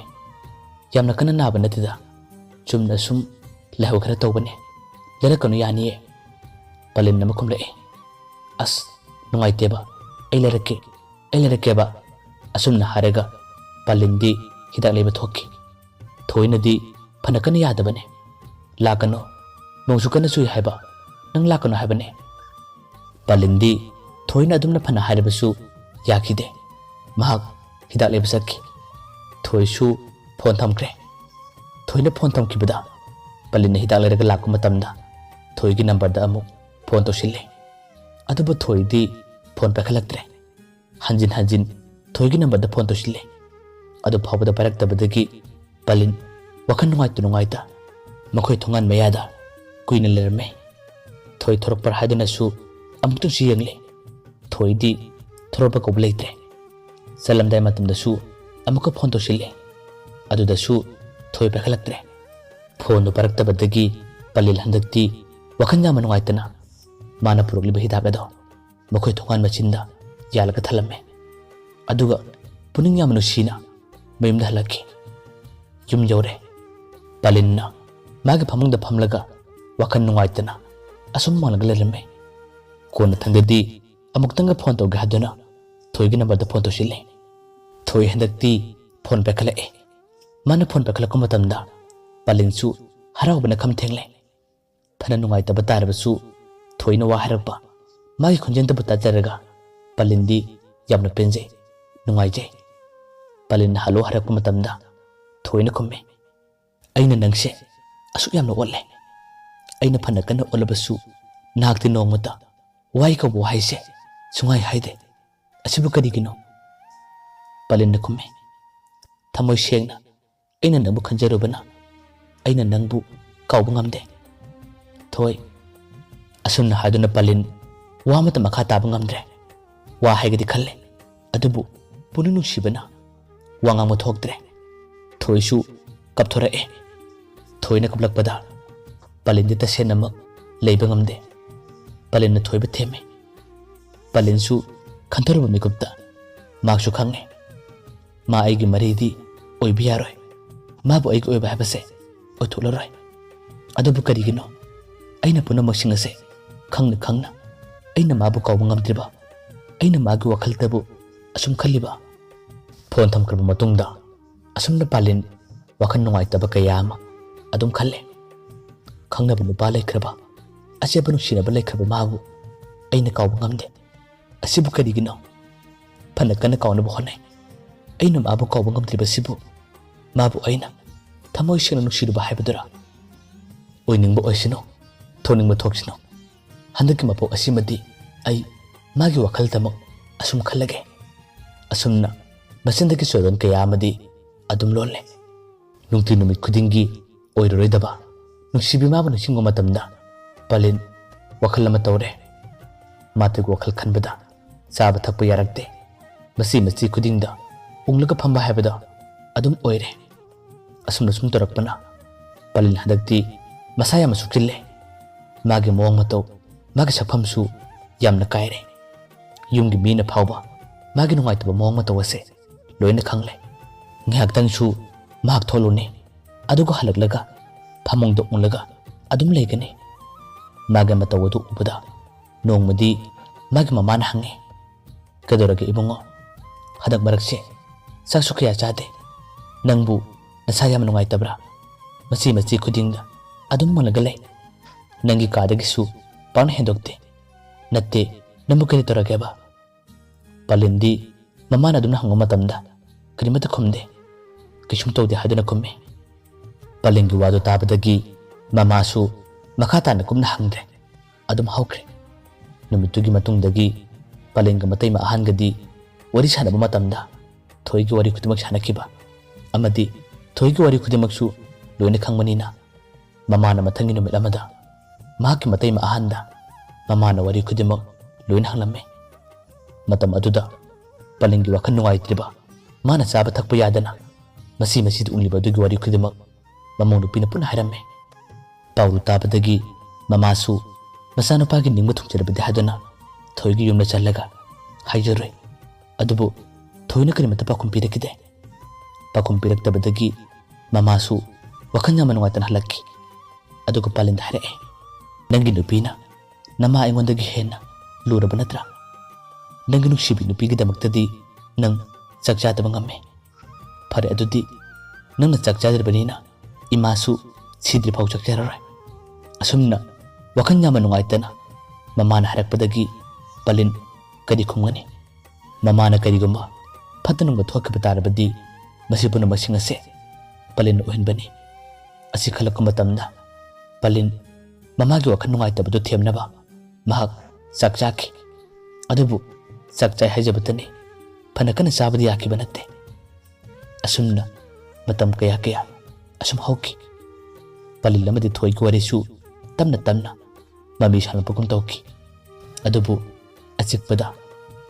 "ꯌꯥꯝꯅ ꯀꯟꯅ ꯅꯥꯕ ꯅꯠꯇꯦꯗ, ꯆꯨꯝꯅ ꯁꯨꯝ ꯂꯥꯏꯍꯧ ꯈꯔ ꯇꯧꯕꯅꯦ, ꯂꯩꯔꯛꯀꯅꯨ ꯌꯥꯅꯤꯌꯦ꯫" ꯄꯂꯤꯟ ꯑꯃ ꯈꯨꯝꯂꯛꯑꯦ, "ꯑꯁ, ꯅꯨꯡꯉꯥꯏꯇꯦꯕ, ꯑꯩ ꯂꯩꯔꯛꯀꯦ, ꯑꯩ ꯂꯩꯔꯛꯀꯦꯕ꯫" ꯑꯁꯨꯝꯅ ꯍꯥꯏꯔꯒ ꯄꯂꯤꯟꯗꯤ ꯍꯤꯗꯥꯛ ꯂꯩꯕ ꯊꯣꯛꯈꯤ꯫ ꯊꯣꯏꯅꯗꯤ ꯐꯅ ꯀꯟꯅ ꯌꯥꯗꯕꯅꯦ꯫ "ꯂꯥꯛꯀꯅꯨ, ꯅꯣꯡꯁꯨ ꯀꯟꯅ ꯆꯨꯏ ꯍꯥꯏꯕ, ꯅꯪ ꯂꯥꯛꯀꯅꯨ ꯍꯥꯏꯕꯅꯦ꯫" ꯄꯂꯤꯟꯗꯤ ꯊꯣꯏꯅ ꯑꯗꯨꯝꯅ ꯐꯅ ꯍꯥꯏꯔꯕꯁꯨ ꯌꯥꯈꯤꯗꯦ꯫ ꯃꯍꯥꯛ ꯍꯤꯗꯥꯛ ꯂꯩꯕ ꯆꯠꯈꯤ꯫ ꯊꯣꯏꯁꯨ ꯐꯣꯟ ꯊꯝꯈ꯭ꯔꯦ꯫ ꯊꯣꯏꯅ ꯐꯣꯟ ꯊꯝꯈꯤꯕꯗ ꯄꯂꯤꯟꯅ ꯍꯤꯗꯥꯛ ꯂꯩꯔꯒ ꯂꯥꯛꯄ ꯃꯇꯝꯗ ꯊꯣꯏꯒꯤ ꯅꯝꯕꯔꯗ ꯑꯃꯨꯛ ꯐꯣꯟ ꯇꯧꯁꯤꯜꯂꯦ꯫ ꯑꯗꯨꯕꯨ ꯊꯣꯏꯗꯤ ꯐꯣꯟ ꯄꯥꯏꯈꯠꯂꯛꯇ꯭ꯔꯦ꯫ ꯍꯟꯖꯤꯟ ꯍꯟꯖꯤꯟ ꯊꯣꯏꯒꯤ ꯅꯝꯕꯔꯗ ꯐꯣꯟ ꯇꯧꯁꯤꯜꯂꯦ꯫ ꯑꯗꯨ ꯐꯥꯎꯕꯗ ꯄꯥꯏꯔꯛꯇꯕꯗꯒꯤ ꯄꯂꯤꯟ ꯋꯥꯈꯜ ꯅꯨꯡꯉꯥꯏꯇ ꯅꯨꯡꯉꯥꯏꯇ ꯃꯈꯣꯏ ꯊꯣꯡꯒꯥꯟ ꯃꯌꯥꯗ ꯀꯨꯏꯅ ꯂꯩꯔꯝꯃꯦ꯫ ꯊꯣꯏ ꯊꯣꯔꯛꯄ꯭ꯔꯥ ꯍꯥꯏꯗꯨꯅꯁꯨ ꯑꯃꯨꯛꯇꯪꯁꯨ ꯌꯦꯡꯂꯦ꯫ ꯊꯣꯏꯗꯤ ꯊꯣꯔꯛꯄ ꯀꯧꯕ ꯂꯩꯇ꯭ꯔꯦ꯫ ꯆꯠꯂꯝꯗꯥꯏ ꯃꯇꯝꯗꯁꯨ ꯑꯃꯨꯛꯀ ꯐꯣꯟ ꯇꯧꯁꯤꯜꯂꯦ꯫ ꯑꯗꯨꯗꯁꯨ ꯊꯣꯏ ꯄꯥꯏꯈꯠꯂꯛꯇ꯭ꯔꯦ꯫ ꯐꯣꯟꯗꯨ ꯄꯥꯏꯔꯛꯇꯕꯗꯒꯤ ꯄꯂꯤꯟ ꯍꯟꯗꯛꯇꯤ ꯋꯥꯈꯜ ꯌꯥꯝꯅ ꯅꯨꯡꯉꯥꯏꯇꯅ ꯃꯥꯅ ꯄꯨꯔꯛꯂꯤꯕ ꯍꯤꯗꯥꯛ ꯑꯗꯣ ꯃꯈꯣꯏ ꯊꯣꯡꯒꯥꯟ ꯃꯆꯤꯟꯗ ꯌꯥꯜꯂꯒ ꯊꯜꯂꯝꯃꯦ꯫ ꯑꯗꯨꯒ ꯄꯨꯛꯅꯤꯡ ꯌꯥꯝꯅ ꯅꯨꯡꯁꯤꯅ ꯃꯌꯨꯝꯗ ꯍꯜꯂꯛꯈꯤ꯫ ꯌꯨꯝ ꯌꯧꯔꯦ꯫ ꯄꯂꯤꯟꯅ ꯃꯥꯒꯤ ꯐꯃꯨꯡꯗ ꯐꯝꯂꯒ ꯋꯥꯈꯜ ꯅꯨꯡꯉꯥꯏꯇꯅ ꯑꯁꯨꯝ ꯃꯪꯂꯒ ꯂꯩꯔꯝꯃꯦ꯫ ꯀꯣꯟꯅ ꯊꯪꯗꯗꯤ ꯑꯃꯨꯛꯇꯪꯒ ꯐꯣꯟ ꯇꯧꯒꯦ ꯍꯥꯏꯗꯨꯅ ꯊꯣꯏꯒꯤ ꯅꯝꯕꯔꯗ ꯐꯣꯟ ꯇꯧꯁꯤꯜꯂꯦ꯫ ꯊꯣꯏ ꯍꯟꯗꯛꯇꯤ ꯐꯣꯟ ꯄꯥꯏꯈꯠꯂꯛꯑꯦ꯫ ꯃꯥꯅ ꯐꯣꯟ ꯄꯥꯏꯈꯠꯂꯛꯄ ꯃꯇꯝꯗ ꯄꯂꯤꯟꯁꯨ ꯍꯔꯥꯎꯕꯅ ꯈꯝ ꯊꯦꯡꯂꯦ꯫ ꯐꯅ ꯅꯨꯡꯉꯥꯏꯇꯕ ꯇꯥꯔꯕꯁꯨ ꯊꯣꯏꯅ ꯋꯥ ꯍꯥꯏꯔꯛꯄ ꯃꯥꯒꯤ ꯈꯣꯟꯖꯦꯜꯗꯕꯨ ꯇꯥꯖꯔꯒ ꯄꯥꯂꯤꯟꯗꯤ ꯌꯥꯝꯅ ꯄꯦꯟꯖꯩ, ꯅꯨꯡꯉꯥꯏꯖꯩ꯫ ꯄꯥꯂꯤꯟꯅ "ꯍꯜꯂꯣ" ꯍꯥꯏꯔꯛꯄ ꯃꯇꯝꯗ ꯊꯣꯏꯅ ꯈꯨꯝꯃꯤ, "ꯑꯩꯅ ꯅꯪꯁꯦ ꯑꯁꯨꯛ ꯌꯥꯝꯅ ꯑꯣꯠꯂꯦ꯫ ꯑꯩꯅ ꯐꯅ ꯀꯟꯅ ꯑꯣꯠꯂꯕꯁꯨ ꯅꯍꯥꯛꯇꯤ ꯅꯣꯡꯃꯇ ꯋꯥꯏ ꯀꯧꯕ ꯋꯥꯍꯩꯁꯦ ꯁꯨꯡꯍꯥꯏ ꯍꯥꯏꯗꯦ꯫ ꯑꯁꯤꯕꯨ ꯀꯔꯤꯒꯤꯅꯣ?" ꯄꯥꯂꯤꯟꯅ ꯈꯨꯝꯃꯤ, "ꯊꯃꯣꯏ ꯁꯦꯡꯅ ꯑꯩꯅ ꯅꯪꯕꯨ ꯈꯟꯖꯔꯨꯕꯅ ꯑꯩꯅ ꯅꯪꯕꯨ ꯀꯥꯎꯕ ꯉꯝꯗꯦ꯫" ꯊꯣꯏ ꯑꯁꯨꯝꯅ ꯍꯥꯏꯗꯨꯅ ꯄꯥꯂꯤꯟ ꯋꯥ ꯑꯃꯠꯇ ꯃꯈꯥ ꯇꯥꯕ ꯉꯝꯗ꯭ꯔꯦ꯫ ꯋꯥ ꯍꯥꯏꯒꯗꯤ ꯈꯜꯂꯦ, ꯑꯗꯨꯕꯨ ꯄꯨꯛꯅꯤꯡ ꯅꯨꯡꯁꯤꯕꯅ ꯋꯥ ꯉꯥꯡꯕ ꯊꯣꯛꯇ꯭ꯔꯦ꯫ ꯊꯣꯏꯁꯨ ꯀꯞꯊꯣꯔꯛꯑꯦ꯫ ꯊꯣꯏꯅ ꯀꯞꯂꯛꯄꯗ ꯄꯥꯂꯤꯟꯗꯤ ꯇꯁꯦꯡꯅꯃꯛ ꯂꯩꯕ ꯉꯝꯗꯦ꯫ ꯄꯥꯂꯤꯟꯅ ꯊꯣꯏꯕ ꯊꯦꯝꯃꯤ꯫ ꯄꯥꯂꯤꯟꯁꯨ ꯈꯟꯊꯔꯨꯕ ꯃꯤꯀꯨꯞꯇ ꯃꯍꯥꯛꯁꯨ ꯈꯪꯉꯦ, ꯃꯥ ꯑꯩꯒꯤ ꯃꯔꯤꯗꯤ ꯑꯣꯏꯕ ꯌꯥꯔꯣꯏ꯫ ꯃꯥꯕꯨ ꯑꯩꯒꯤ ꯑꯣꯏꯕ ꯍꯥꯏꯕꯁꯦ ꯑꯣꯏꯊꯣꯛꯂꯔꯣꯏ꯫ ꯑꯗꯨꯕꯨ ꯀꯔꯤꯒꯤꯅꯣ ꯑꯩꯅ ꯄꯨꯝꯅꯃꯛꯁꯤꯡ ꯑꯁꯦ ꯈꯪꯅ ꯈꯪꯅ ꯑꯩꯅ ꯃꯥꯕꯨ ꯀꯥꯎꯕ ꯉꯝꯗ꯭ꯔꯤꯕ? ꯑꯩꯅ ꯃꯥꯒꯤ ꯋꯥꯈꯜꯗꯕꯨ ꯑꯁꯨꯝ ꯈꯜꯂꯤꯕ? ꯐꯣꯟ ꯊꯝꯈ꯭ꯔꯕ ꯃꯇꯨꯡꯗ ꯑꯁꯨꯝꯅ ꯄꯥꯂꯤꯟ ꯋꯥꯈꯜ ꯅꯨꯡꯉꯥꯏꯇꯕ ꯀꯌꯥ ꯑꯃ ꯑꯗꯨꯝ ꯈꯜꯂꯦ꯫ ꯈꯪꯅꯕ ꯅꯨꯄꯥ ꯂꯩꯈ꯭ꯔꯕ, ꯑꯆꯦꯠꯄ ꯅꯨꯡꯁꯤꯅꯕ ꯂꯩꯈ꯭ꯔꯕ ꯃꯥꯕꯨ ꯑꯩꯅ ꯀꯥꯎꯕ ꯉꯝꯗꯦ꯫ ꯑꯁꯤꯕꯨ ꯀꯔꯤꯒꯤꯅꯣ? ꯐꯅ ꯀꯟꯅ ꯀꯥꯎꯅꯕ ꯍꯣꯠꯅꯩ꯫ ꯑꯩꯅ ꯃꯥꯕꯨ ꯀꯥꯎꯕ ꯉꯝꯗ꯭ꯔꯤꯕꯁꯤꯕꯨ ꯃꯥꯕꯨ ꯑꯩꯅ ꯊꯃꯣꯏ ꯁꯦꯡꯅ ꯅꯨꯡꯁꯤꯔꯨꯕ ꯍꯥꯏꯕꯗꯨꯔ? ꯑꯣꯏꯅꯤꯡꯕ ꯑꯣꯏꯁꯅꯨ, ꯊꯣꯛꯅꯤꯡꯕ ꯊꯣꯛꯁꯅꯨ, ꯍꯟꯗꯛꯀꯤ ꯃꯄꯣꯛ ꯑꯁꯤꯃꯗꯤ ꯑꯩ ꯃꯥꯒꯤ ꯋꯥꯈꯜꯗꯃꯛ ꯑꯁꯨꯝ ꯈꯜꯂꯒꯦ꯫ ꯑꯁꯨꯝꯅ ꯃꯆꯤꯟꯗꯒꯤ ꯆꯣꯏꯔꯣꯟ ꯀꯌꯥ ꯑꯃꯗꯤ ꯑꯗꯨꯝ ꯂꯣꯜꯂꯦ꯫ ꯅꯨꯡꯇꯤ ꯅꯨꯃꯤꯠ ꯈꯨꯗꯤꯡꯒꯤ ꯑꯣꯏꯔꯔꯣꯏꯗꯕ ꯅꯨꯡꯁꯤꯕꯤ ꯃꯥꯕꯨ ꯅꯤꯡꯁꯤꯡꯕ ꯃꯇꯝꯗ ꯄꯥꯂꯤꯟ ꯋꯥꯈꯜ ꯑꯃ ꯇꯧꯔꯦ꯫ ꯃꯥꯇꯒꯤ ꯋꯥꯈꯜ ꯈꯟꯕꯗ ꯆꯥꯕ ꯊꯛꯄ ꯌꯥꯔꯛꯇꯦ꯫ ꯃꯆꯤ ꯃꯆꯤ ꯈꯨꯗꯤꯡꯗ ꯎꯪꯂꯒ ꯐꯝꯕ ꯍꯥꯏꯕꯗꯣ ꯑꯗꯨꯝ ꯑꯣꯏꯔꯦ꯫ ꯑꯁꯨꯝꯅ ꯁꯨꯝ ꯇꯧꯔꯛꯄꯅ ꯄꯥꯂꯤꯟ ꯍꯟꯗꯛꯇꯤ ꯃꯁꯥ ꯌꯥꯝꯅ ꯁꯣꯛꯆꯤꯜꯂꯦ꯫ ꯃꯥꯒꯤ ꯃꯑꯣꯡ ꯃꯇꯧ, ꯃꯥꯒꯤ ꯁꯛꯐꯝꯁꯨ ꯌꯥꯝꯅ ꯀꯥꯏꯔꯦ꯫ ꯌꯨꯝꯒꯤ ꯃꯤꯅ ꯐꯥꯎꯕ ꯃꯥꯒꯤ ꯅꯨꯡꯉꯥꯏꯇꯕ ꯃꯑꯣꯡ ꯃꯇꯧ ꯑꯁꯦ ꯂꯣꯏꯅ ꯈꯪꯂꯦ꯫ ꯉꯥꯏꯍꯥꯛꯇꯪꯁꯨ ꯃꯍꯥꯛ ꯊꯣꯛꯂꯨꯅꯤ, ꯑꯗꯨꯒ ꯍꯜꯂꯛꯂꯒ ꯐꯃꯨꯡꯗ ꯎꯪꯂꯒ ꯑꯗꯨꯝ ꯂꯩꯒꯅꯤ꯫ ꯃꯥꯒꯤ ꯃꯇꯧ ꯑꯗꯨ ꯎꯕꯗ ꯅꯣꯡꯃꯗꯤ ꯃꯥꯒꯤ ꯃꯃꯥꯅ ꯍꯪꯉꯤ, "ꯀꯩꯗꯧꯔꯒꯦ ꯏꯕꯨꯡꯉꯣ? ꯍꯟꯗꯛ ꯃꯔꯛꯁꯦ ꯆꯥꯛꯁꯨ ꯀꯌꯥ ꯆꯥꯗꯦ꯫ ꯅꯪꯕꯨ ꯅꯁꯥ ꯌꯥꯝ ꯅꯨꯡꯉꯥꯏꯇꯕ꯭ꯔꯥ? ꯃꯆꯤ ꯃꯆꯤ ꯈꯨꯗꯤꯡꯗ ꯑꯗꯨꯝ ꯃꯨꯜꯂꯒ ꯂꯩ꯫" ꯅꯪꯒꯤ ꯀꯥꯗꯒꯤꯁꯨ ꯄꯥꯛꯅ ꯍꯦꯟꯗꯣꯛꯇꯦ꯫ ꯅꯠꯇꯦ, ꯅꯪꯕꯨ ꯀꯔꯤ ꯇꯧꯔꯒꯦꯕ?" ꯄꯥꯂꯤꯟꯗꯤ ꯃꯃꯥꯅ ꯑꯗꯨꯝꯅ ꯍꯪꯕ ꯃꯇꯝꯗ ꯀꯔꯤꯃꯠꯇ ꯈꯨꯝꯗꯦ꯫ "ꯀꯩꯁꯨꯝ ꯇꯧꯗꯦ" ꯍꯥꯏꯗꯨꯅ ꯈꯨꯝꯃꯤ꯫ ꯄꯥꯂꯤꯟꯒꯤ ꯋꯥꯗꯨ ꯇꯥꯕꯗꯒꯤ ꯃꯃꯥꯁꯨ ꯃꯈꯥ ꯇꯥꯅ ꯀꯨꯝꯅ ꯍꯪꯗ꯭ꯔꯦ꯫ ꯑꯗꯨꯝ ꯍꯧꯈ꯭ꯔꯦ꯫ ꯅꯨꯃꯤꯠꯇꯨꯒꯤ ꯃꯇꯨꯡꯗꯒꯤ ꯄꯥꯂꯤꯟꯒ ꯃꯇꯩꯃ ꯑꯍꯟꯒꯗꯤ ꯋꯥꯔꯤ ꯁꯥꯟꯅꯕ ꯃꯇꯝꯗ ꯊꯣꯏꯒꯤ ꯋꯥꯔꯤ ꯈꯨꯗꯤꯡꯃꯛ ꯁꯥꯟꯅꯈꯤꯕ ꯑꯃꯗꯤ ꯊꯣꯏꯒꯤ ꯋꯥꯔꯤ ꯈꯨꯗꯤꯡꯃꯛꯁꯨ ꯂꯣꯏꯅ ꯈꯪꯕꯅꯤꯅ, ꯃꯃꯥꯅ ꯃꯊꯪꯒꯤ ꯅꯨꯃꯤꯠ ꯑꯃꯗ ꯃꯍꯥꯛꯀꯤ ꯃꯇꯩꯃ ꯑꯍꯟꯗ ꯃꯃꯥꯅ ꯋꯥꯔꯤ ꯈꯨꯗꯤꯡꯃꯛ ꯂꯣꯏꯅ ꯍꯪꯂꯝꯃꯤ꯫ ꯃꯇꯝ ꯑꯗꯨꯗ ꯄꯥꯂꯤꯟꯒꯤ ꯋꯥꯈꯜ ꯅꯨꯡꯉꯥꯏꯇ꯭ꯔꯤꯕ, ꯃꯥꯅ ꯆꯥꯕ ꯊꯛꯄ ꯌꯥꯗꯅ ꯃꯁꯤ ꯃꯁꯤꯗ ꯎꯪꯂꯤꯕ ꯑꯗꯨꯒꯤ ꯋꯥꯔꯤ ꯈꯨꯗꯤꯡꯃꯛ ꯃꯃꯧ ꯅꯨꯄꯤꯅ ꯄꯨꯟꯅ ꯍꯥꯏꯔꯝꯃꯤ꯫ ꯄꯥꯎꯗꯨ ꯇꯥꯕꯗꯒꯤ ꯃꯃꯥꯁꯨ ꯃꯆꯥꯅꯨꯄꯥꯒꯤ ꯅꯤꯡꯕ ꯊꯨꯡꯖꯔꯕꯗꯤ ꯍꯥꯏꯗꯨꯅ ꯊꯣꯏꯒꯤ ꯌꯨꯝꯗ ꯆꯠꯂꯒ ꯍꯥꯏꯖꯔꯨꯏ꯫ ꯑꯗꯨꯕꯨ ꯊꯣꯏꯅ ꯀꯔꯤꯃꯠꯇ ꯄꯥꯎꯈꯨꯝ ꯄꯤꯔꯛꯈꯤꯗꯦ꯫ ꯄꯥꯎꯈꯨꯝ ꯄꯤꯔꯛꯇꯕꯗꯒꯤ ꯃꯃꯥꯁꯨ ꯋꯥꯈꯜ ꯌꯥꯝꯅ ꯅꯨꯡꯉꯥꯏꯇꯅ ꯍꯜꯂꯛꯈꯤ꯫ ꯑꯗꯨꯒ ꯄꯥꯂꯤꯟꯗ ꯍꯥꯏꯔꯛꯑꯦ, "ꯅꯪꯒꯤ ꯅꯨꯄꯤꯅ ꯅꯃꯥ ꯑꯩꯉꯣꯟꯗꯒꯤ ꯍꯦꯟꯅ ꯂꯨꯔꯕ ꯅꯠꯇ꯭ꯔꯥ? ꯅꯪꯒꯤ ꯅꯨꯡꯁꯤꯕꯤ ꯅꯨꯄꯤꯒꯤꯗꯃꯛꯇꯗꯤ ꯅꯪ ꯆꯥꯛ ꯆꯥꯗꯕ ꯉꯝꯃꯦ꯫ ꯐꯔꯦ, ꯑꯗꯨꯗꯤ ꯅꯪꯅ ꯆꯥꯛ ꯆꯥꯗ꯭ꯔꯕꯅꯤꯅ ꯏꯃꯥꯁꯨ ꯁꯤꯗ꯭ꯔꯤꯐꯥꯎ ꯆꯥꯛ ꯆꯥꯔꯔꯣꯏ꯫" ꯑꯁꯨꯝꯅ ꯋꯥꯈꯜ ꯌꯥꯝꯅ ꯅꯨꯡꯉꯥꯏꯇꯅ ꯃꯃꯥꯅ ꯍꯥꯏꯔꯛꯄꯗꯒꯤ ꯄꯥꯂꯤꯟ ꯀꯔꯤ ꯈꯨꯝꯒꯅꯤ? ꯃꯃꯥꯅ ꯀꯔꯤꯒꯨꯝꯕ ꯐꯠꯇ ꯅꯨꯡꯗ ꯊꯣꯛꯈꯤꯕ ꯇꯥꯔꯕꯗꯤ ꯃꯁꯤ ꯄꯨꯝꯅꯃꯛꯁꯤꯡ ꯑꯁꯦ ꯄꯥꯂꯤꯟꯅ ꯑꯣꯏꯍꯟꯕꯅꯤ꯫ ꯑꯁꯤ ꯈꯜꯂꯛꯄ ꯃꯇꯝꯗ ꯄꯥꯂꯤꯟ ꯃꯃꯥꯒꯤ ꯋꯥꯈꯜ ꯅꯨꯡꯉꯥꯏꯇꯕꯗꯨ ꯊꯦꯝꯅꯕ ꯃꯍꯥꯛ ꯆꯥꯛ ꯆꯥꯈꯤ꯫ ꯑꯗꯨꯕꯨ ꯆꯥꯛ ꯆꯥꯏ ꯍꯥꯏꯖꯕꯇꯅꯤ, ꯐꯅ ꯀꯟꯅ ꯆꯥꯕꯗꯤ ꯌꯥꯈꯤꯕ ꯅꯠꯇꯦ꯫ ꯑꯁꯨꯝꯅ ꯃꯇꯝ ꯀꯌꯥ ꯀꯌꯥ ꯑꯁꯨꯝ ꯍꯧꯈꯤ꯫ ꯄꯥꯂꯤꯟ ꯑꯃꯗꯤ ꯊꯣꯏꯒꯤ ꯋꯥꯔꯤꯁꯨ ꯇꯞꯅ ꯇꯞꯅ ꯃꯃꯤ ꯁꯥꯡꯂꯛꯄꯒꯨꯝ ꯇꯧꯈꯤ꯫ ꯑꯗꯨꯕꯨ ꯑꯆꯤꯛꯄꯗ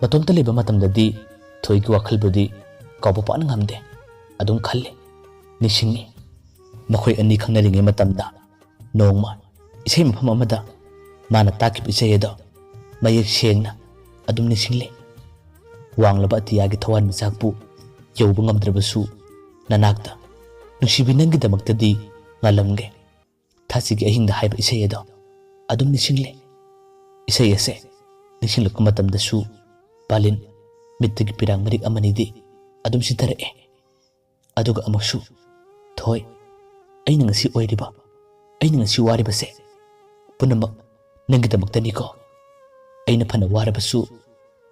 ꯃꯇꯣꯝꯇ ꯂꯩꯕ ꯃꯇꯝꯗꯗꯤ ꯊꯣꯏꯒꯤ ꯋꯥꯈꯜꯕꯨꯗꯤ ꯀꯥꯎꯕ ꯄꯥꯛꯅ ꯉꯝꯗꯦ꯫ ꯑꯗꯨꯝ ꯈꯜꯂꯤ, ꯅꯤꯡꯁꯤꯡꯉꯤ꯫ ꯃꯈꯣꯏ ꯑꯅꯤ ꯈꯪꯅꯔꯤꯉꯩ ꯃꯇꯝꯗ ꯅꯣꯡꯃ ꯏꯁꯩ ꯃꯐꯝ ꯑꯃꯗ ꯃꯥꯅ ꯇꯥꯛꯈꯤꯕ ꯏꯁꯩ ꯑꯗꯣ ꯃꯌꯦꯛ ꯁꯦꯡꯅ ꯑꯗꯨꯝ ꯅꯤꯡꯁꯤꯡꯂꯤ꯫ "ꯋꯥꯡꯂꯕ ꯑꯇꯤꯌꯥꯒꯤ ꯊꯋꯥꯟꯃꯤꯆꯥꯛꯄꯨ ꯌꯧꯕ ꯉꯝꯗ꯭ꯔꯕꯁꯨ, ꯅꯅꯥꯛꯇ ꯅꯨꯡꯁꯤꯕꯤ ꯅꯪꯒꯤꯗꯃꯛꯇꯗꯤ ꯉꯥꯜꯂꯝꯒꯦ, ꯊꯥꯁꯤꯒꯤ ꯑꯍꯤꯡꯗ" ꯍꯥꯏꯕ ꯏꯁꯩ ꯑꯗꯣ ꯑꯗꯨꯝ ꯅꯤꯡꯁꯤꯡꯂꯤ꯫ ꯏꯁꯩ ꯑꯁꯦ ꯅꯤꯡꯁꯤꯡꯂꯛꯄ ꯃꯇꯝꯗꯁꯨ ꯄꯥꯂꯤꯟ ꯃꯤꯠꯇꯒꯤ ꯄꯤꯔꯥꯡ ꯃꯔꯤꯛ ꯑꯃꯅꯤꯗꯤ ꯑꯗꯨꯝ ꯆꯤꯊꯔꯛꯑꯦ꯫ ꯑꯗꯨꯒ ꯑꯃꯨꯛꯁꯨ, "ꯊꯣꯏ, ꯑꯩꯅ ꯉꯁꯤ ꯑꯣꯏꯔꯤꯕ, ꯑꯩꯅ ꯉꯁꯤ ꯋꯥꯔꯤꯕꯁꯦ ꯄꯨꯝꯅꯃꯛ ꯅꯪꯒꯤꯗꯃꯛꯇꯅꯤꯀꯣ꯫ ꯑꯩꯅ ꯐꯅ ꯋꯥꯔꯕꯁꯨ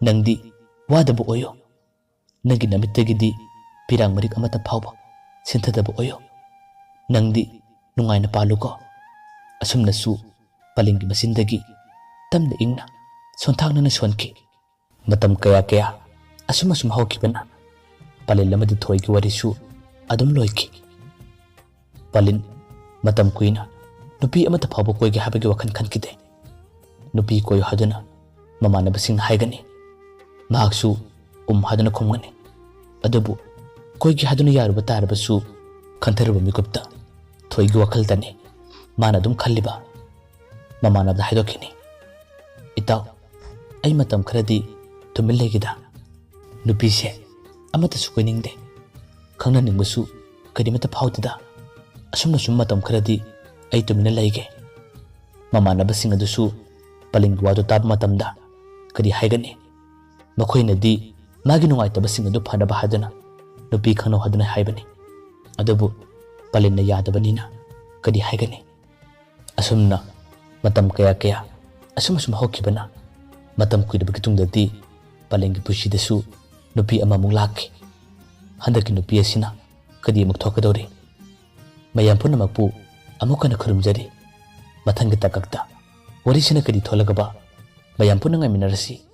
ꯅꯪꯗꯤ ꯋꯥꯗꯕ ꯑꯣꯏꯌꯣ꯫ ꯅꯪꯒꯤ ꯅꯃꯤꯠꯇꯒꯤꯗꯤ ꯄꯤꯔꯥꯡ ꯃꯔꯤꯛ ꯑꯃꯠꯇ ꯐꯥꯎꯕ ꯁꯤꯟꯊꯗꯕ ꯑꯣꯏꯌꯣ꯫ ꯅꯪꯗꯤ ꯅꯨꯡꯉꯥꯏꯅ ꯄꯥꯜꯂꯨꯀꯣ꯫ ꯑꯁꯨꯝꯅꯁꯨ ꯄꯂꯦꯟꯒꯤ ꯃꯆꯤꯟꯗꯒꯤ ꯇꯞꯅ ꯏꯪꯅ ꯁꯣꯟꯊꯥꯡꯅꯅ ꯁꯣꯟꯈꯤ꯫ ꯃꯇꯝ ꯀꯌꯥ ꯀꯌꯥ ꯑꯁꯨꯝ ꯑꯁꯨꯝ ꯍꯧꯈꯤꯕꯅ ꯄꯂꯦꯟ ꯑꯃꯗꯤ ꯊꯣꯏꯒꯤ ꯋꯥꯔꯤꯁꯨ ꯑꯗꯨꯝ ꯂꯣꯏꯈꯤ꯫ ꯄꯂꯦꯟ ꯃꯇꯝ ꯀꯨꯏꯅ ꯅꯨꯄꯤ ꯑꯃꯠꯇ ꯐꯥꯎꯕ ꯀꯣꯏꯒꯦ ꯍꯥꯏꯕꯒꯤ ꯋꯥꯈꯜ ꯈꯟꯈꯤꯗꯦ꯫ ꯅꯨꯄꯤ ꯀꯣꯏꯌꯨ ꯍꯥꯏꯗꯨꯅ ꯃꯃꯥꯟꯅꯕꯁꯤꯡꯅ ꯍꯥꯏꯒꯅꯤ꯫ ꯃꯍꯥꯛꯁꯨ ꯎꯝ ꯍꯥꯏꯗꯨꯅ ꯈꯨꯝꯒꯅꯤ꯫ ꯑꯗꯨꯕꯨ ꯀꯣꯏꯒꯦ ꯍꯥꯏꯗꯨꯅ ꯌꯥꯔꯨꯕ ꯇꯥꯔꯕꯁꯨ ꯈꯟꯊꯔꯨꯕ ꯃꯤꯀꯨꯞꯇ ꯊꯣꯏꯒꯤ ꯋꯥꯈꯜꯗꯅꯤ ꯃꯥꯅ ꯑꯗꯨꯝ ꯈꯜꯂꯤꯕ꯫ ꯃꯃꯥꯟꯅꯕꯗ ꯍꯥꯏꯗꯣꯛꯈꯤꯅꯤ, "ꯏꯇꯥꯎ, ꯑꯩ ꯃꯇꯝ ꯈꯔꯗꯤ ꯇꯨꯃꯤꯟ ꯂꯩꯒꯦꯗ꯫ ꯅꯨꯄꯤꯁꯦ ꯑꯃꯠꯇꯁꯨ ꯀꯣꯏꯅꯤꯡꯗꯦ꯫ ꯈꯪꯅꯅꯤꯡꯕꯁꯨ ꯀꯔꯤꯃꯠꯇ ꯐꯥꯎꯗꯦꯗ꯫ ꯑꯁꯨꯝꯅ ꯁꯨꯝ ꯃꯇꯝ ꯈꯔꯗꯤ ꯑꯩ ꯇꯨꯃꯤꯟꯅ ꯂꯩꯒꯦ꯫" ꯃꯃꯥꯟꯅꯕꯁꯤꯡ ꯑꯗꯨꯁꯨ ꯄꯂꯦꯟꯒꯤ ꯋꯥꯗꯨ ꯇꯥꯕ ꯃꯇꯝꯗ ꯀꯔꯤ ꯍꯥꯏꯒꯅꯤ? ꯃꯈꯣꯏꯅꯗꯤ ꯃꯥꯒꯤ ꯅꯨꯡꯉꯥꯏꯇꯕꯁꯤꯡ ꯑꯗꯨ ꯐꯅꯕ ꯍꯥꯏꯗꯨꯅ ꯅꯨꯄꯤ ꯈꯪꯅꯧ ꯍꯥꯏꯗꯨꯅ ꯍꯥꯏꯕꯅꯤ꯫ ꯑꯗꯨꯕꯨ ꯄꯂꯦꯟꯅ ꯌꯥꯗꯕꯅꯤꯅ ꯀꯔꯤ ꯍꯥꯏꯒꯅꯤ? ꯑꯁꯨꯝꯅ ꯃꯇꯝ ꯀꯌꯥ ꯀꯌꯥ ꯑꯁꯨꯝ ꯑꯁꯨꯝ ꯍꯧꯈꯤꯕꯅ ꯃꯇꯝ ꯀꯨꯏꯔꯕꯒꯤ ꯇꯨꯡꯗꯗꯤ ꯄꯂꯦꯟꯒꯤ ꯄꯨꯟꯁꯤꯗꯁꯨ ꯅꯨꯄꯤ ꯑꯃꯃꯨꯛ ꯂꯥꯛꯈꯤ꯫ ꯍꯟꯗꯛꯀꯤ ꯅꯨꯄꯤ ꯑꯁꯤꯅ ꯀꯔꯤ ꯑꯃꯨꯛ ꯊꯣꯛꯀꯗꯧꯔꯤ? ꯃꯌꯥꯝ ꯄꯨꯝꯅꯃꯛꯄꯨ ꯑꯃꯨꯛ ꯍꯟꯅ ꯈꯨꯔꯨꯝꯖꯔꯤ꯫ ꯃꯊꯪꯒꯤ ꯇꯥꯡꯀꯛꯇ ꯋꯥꯔꯤꯁꯤꯅ ꯀꯔꯤ ꯊꯣꯛꯂꯒꯕ ꯃꯌꯥꯝ ꯄꯨꯟꯅ ꯉꯥꯏꯃꯤꯟꯅꯔꯁꯤ꯫